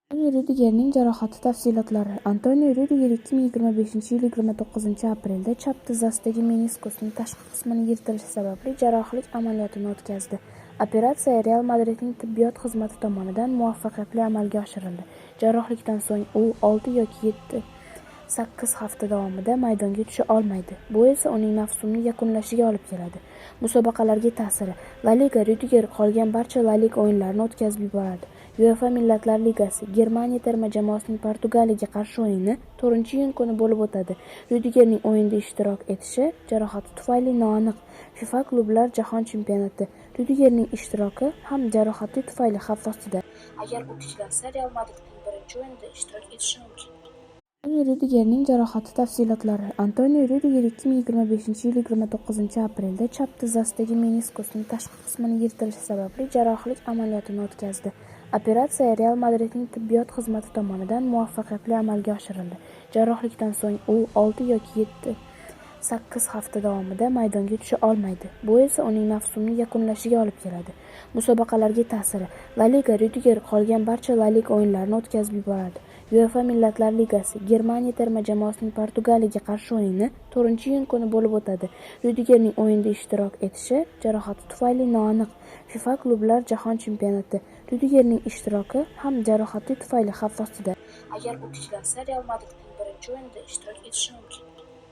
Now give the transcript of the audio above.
Antonio Ryudigerning jarohati tafsilotlari. Antonio Ryudiger 2025-yil 29-aprelda chap tizzasidagi meniskusning tashqi qismining yirtilishi sababli jarrohlik amaliyotini o'tkazdi. Operatsiya "Real" Madridning tibbiyot xizmati tomonidan muvaffaqiyatli amalga oshirildi. Jarrohlikdan so'ng u 6 yoki 7-8 hafta davomida maydonga tusha olmaydi. Bu esa uning mavsumni yakunlashiga olib keladi. Musobaqalarga ta'siri. La Liga: Ryudiger qolgan barcha La Liga o'yinlarini o'tkazib yuboradi. UEFA Millatlar Ligasi: Germaniya terma jamoasining Portugaliyaga qarshi o'yini 4-iyun kuni bo'lib o'tadi. Ryudigerning o'yinda ishtirok etishi jarohati tufayli noaniq. FIFA Klublar Jahon Chempionati: Ryudigerning ishtiroki ham jarohati tufayli xavf ostida. Agar u tiklansa, "Real" Madridning birinchi o'yinida ishtirok etishi mumkin. Antonio Ryudigerning jarohati tafsilotlari. Antonio Ryudiger 2025-yil 29-aprelda chap tizzasidagi meniskusning tashqi qismining yirtilishi sababli jarrohlik amaliyotini o'tkazdi. Operatsiya "Real" Madridning tibbiyot xizmati tomonidan muvaffaqiyatli amalga oshirildi. Jarrohlikdan so'ng u 6 yoki 7-8 hafta davomida maydonga tusha olmaydi. Bu esa uning mavsumni yakunlashiga olib keladi. Musobaqalarga ta'siri. La Liga: Ryudiger qolgan barcha La Liga o'yinlarini o'tkazib yuboradi. UEFA Millatlar Ligasi: Germaniya terma jamoasining Portugaliyaga qarshi o'yini 4-iyun kuni bo'lib o'tadi. Ryudigerning o'yinda ishtirok etishi jarohati tufayli noaniq. FIFA Klublar Jahon Chempionati: Ryudigerning ishtiroki ham jarohati tufayli xavf ostida. Agar u tiklansa, "Real" Madridning birinchi o'yinida ishtirok etishi mumkin.